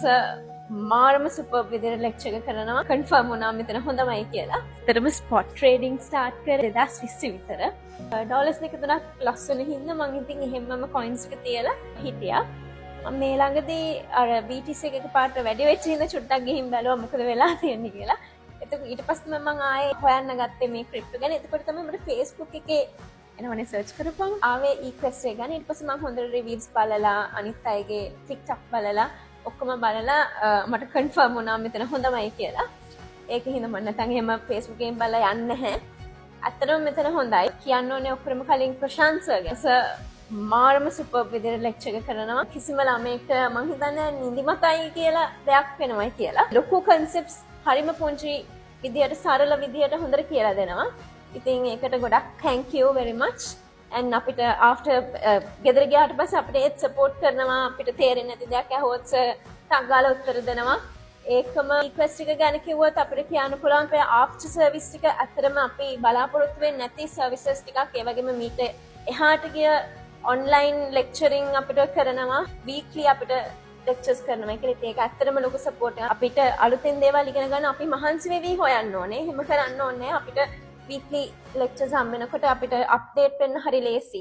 Sir මාරම superb විදිහට lecture එක කරනවා. කන්ෆර්ම් වුණා මෙතන හොඳමයි කියලා. ඇත්තටම ස්පොට් ට්‍රේඩින් ස්ටාර්ට් කරේ 2020 විතර. ඩොලර්ස් දෙක තුනක් ලොස් වෙන හින්දා මං ඉතින් එහෙම්මම කොයින්ස් ටික තියලා හිටියා. මම මේ ළඟදී අර BTC එක එකපාරට වැඩි වෙච්ච හින්දා චුට්ටක් ගිහින් බැලුවා මොකද වෙලා තියෙන්නේ කියලා. එතකොට ඊට පස්සේ තමයි මං ආයේ හොයන්න ගත්තේ මේ ක්‍රිප්ටෝ ගැන. එතකොට තමයි මට Facebook එකේ එනවනේ සර්ච් කරපුවම ආවේ ඊක්වෙස්ට් එක ගැන. ඊට පස්සේ මං හොඳට රිවිව්ස් බලලා, අනිත් අයගේ TikTok බලලා, ඔක්කොම බලලා මට කන්ෆර්ම් වුණා මෙතන හොඳමයි කියලා. ඒක හින්දා මම නැත්නම් එහෙම Facebook එකෙන් බලලා යන්නේ නැහැ. ඇත්තටම මෙතන හොඳයි. කියන්න ඕනේ ඔක්කොම කලින් ප්‍රශාන්ත් සර් ගැන. සර් මාරම සුපර්බ් විදිහට ලෙක්චර් එක කරනවා. කිසිම ළමයෙක්ට මං හිතන්නේ නිදිමතයි කියලා දෙයක් වෙනවයි කියලා. ලොකු කන්සෙප්ට්ස් හරිම පුංචි විදිහට, සරල විදිහට හොඳට කියලා දෙනවා. ඉතින් ඒකට ගොඩක් thank you very much. And අපිට after ගෙදර ගියාට පස්සේ අපිට ඒත් සපෝට් කරනවා. අපිට තේරෙන්නේ නැති දෙයක් ඇහුවොත් සර් ටක් ගාලා උත්තර දෙනවා. ඒකම ඊක්වෙස්ට් එක ගැන කිව්වොත් අපිට කියන්න පුළුවන් අපේ ආෆ්ටර් සර්විස් ටික ඇත්තටම අපි බලාපොරොත්තු වෙන්නේ නැති සර්විසස් ටිකක්. ඒ වගේම මීට එහාට ගිය ඔන්ලයින් ලෙක්චරින් අපිට කරනවා. වීක්ලි අපිට ලෙක්චර්ස් කරනවා. ඒක ඉතින් ඒක ඇත්තටම ලොකු සපෝට් එකක්. අපිට අලුතෙන් දේවල් ඉගෙන ගන්න අපි මහන්සි වෙවි හොයන්න ඕනේ. එහෙම කරන්න ඕනේ. අපිට වීක්ලි ලෙක්චර්ස් හම්බ වෙනකොට අපිට අප්ඩේට් වෙන්න හරි ලේසි.